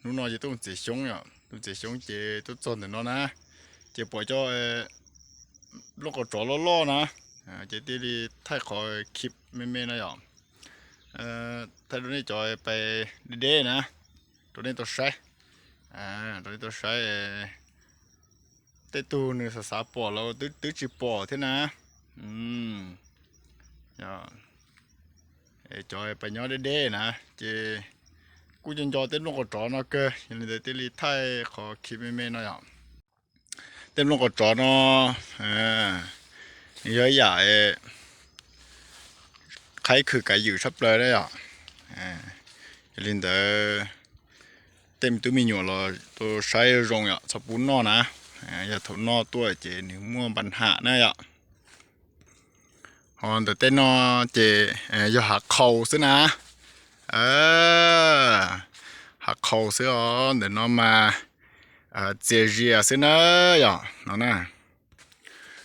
Hnub no ces tuaj mus txiav xyoob yom, tuaj txiav xyoob ces tuaj txog ntawm no na, ces pom cov nplooj qos tsov loj loj na, ces thiaj li thaij qhov khib me me no yom. Thaij rau nej cov pais deb deb na, rau nej tau saib, rau nej tau saib. Tej tug nws xav xav pom los twb tsis pom thiab na. Cov pais nyob deb deb na, ces kuj nco nco tej nplooj qos tsov no kawg, yog li ntawd thiaj li thaij qhov khib me me no yom. Tej nplooj qos tsov no nws yog ib yam qhaib khwv kav ywm tshaj plaws na yom. Yog li ntawd tej me tub me nyuam los tau saib zoo yom, txhob pub noj na. Yog thaum noj tuaj ces nws muaj npa ham na yom. Ho ntawm tej no ces yog hav qhaus xwb na. Hav qhaus xwb os, ntawm no mas txias zias xwb na yom no na.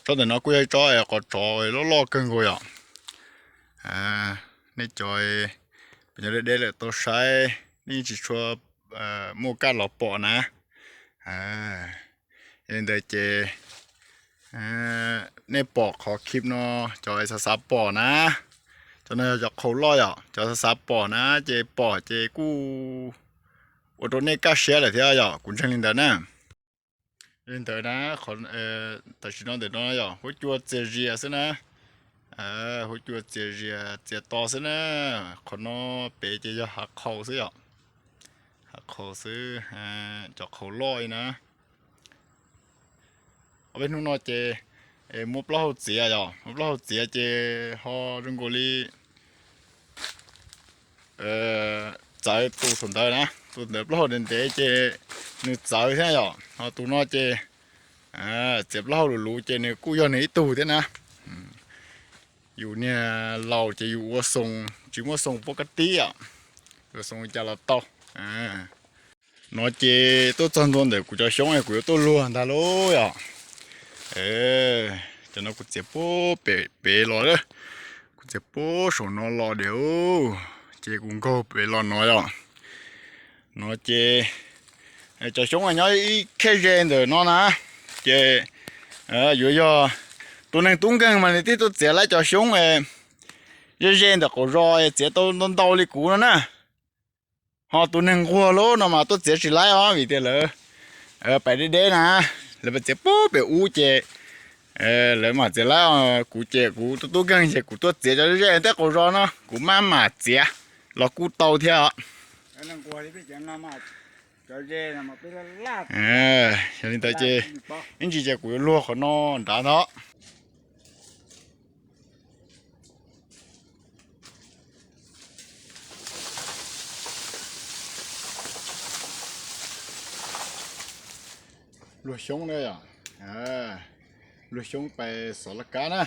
Tsob ntawm no kuj yog ib tsob qos tsov loj loj kawg nkaus yom. Nej cov pais nyob deb deb lawm tau saib, nej tsis tshua muaj kaj los pom na. Yog li ntawd ces nej pom qhov khib no, cov xav xav pom na, cov no yog cov qhaus loj yom, cov xav xav pom na ces pom ces kuj ua rau nej kaj siab lawm thiab yom, kuv ntseeg li ntawd na. Li ntawd na, tam sim no ntawm no yog huab cua txias zias xwb na. Huab cua txias zias txias to xwb na. Qhov no pem ces yog hav qhaus xwb yom. Hav qhaus xwb, cov qhaus loj li na. Ob peb hnub no ces muab plaub hau txiav yom, muab plaub hau txiav ces ho zoo nkaus li txawv tus saum ntawd na, tus ntawd plaub hau ntev ntev ces nws txawv thiab yom, ho tus no ces txiav plaub hau luv luv ces nws kuj yog nws ib tug thiab na. Yus niag laus ces yus ua xoo tsis muaj xoo pob kab tib os, ua xoo li cas los tau. No ces tuaj txog ntua ntawm kuv cov xyoob kuv yuav tuaj luag ntag lauj yom. Cov no kuv txiav puag pem pem los, kuv txiav puag saum no los diam, ces kuv nkaug pem los no yom. No ces cov xyoob nyob ib khej ze ntawm no na, ces yuav yog tus neeg tub nkeeg mas nws thiaj tuaj txiav lawv cov xyoob ze ze ntawm qaum zos txiav tau ntau ntau li kuv no na. Ho tus neeg nquag lub no mas tuaj txiav tsis laib os, vim tias lawv pais deb deb na, lawv pais txiav puag pem ub ces lawv mam txiav laib. Kuv ces kuv tub tub nkeeg ces kuv tuaj txiav cov ze ze tej qaum zos no, kuv maj mam txiav los kuj tau thiab os. Yog li ntawd ces ib ntsis ces kuv yuav luag qhov no nrad ntag. Luag xyoob na yom, luag xyoob pais xov laj kab na.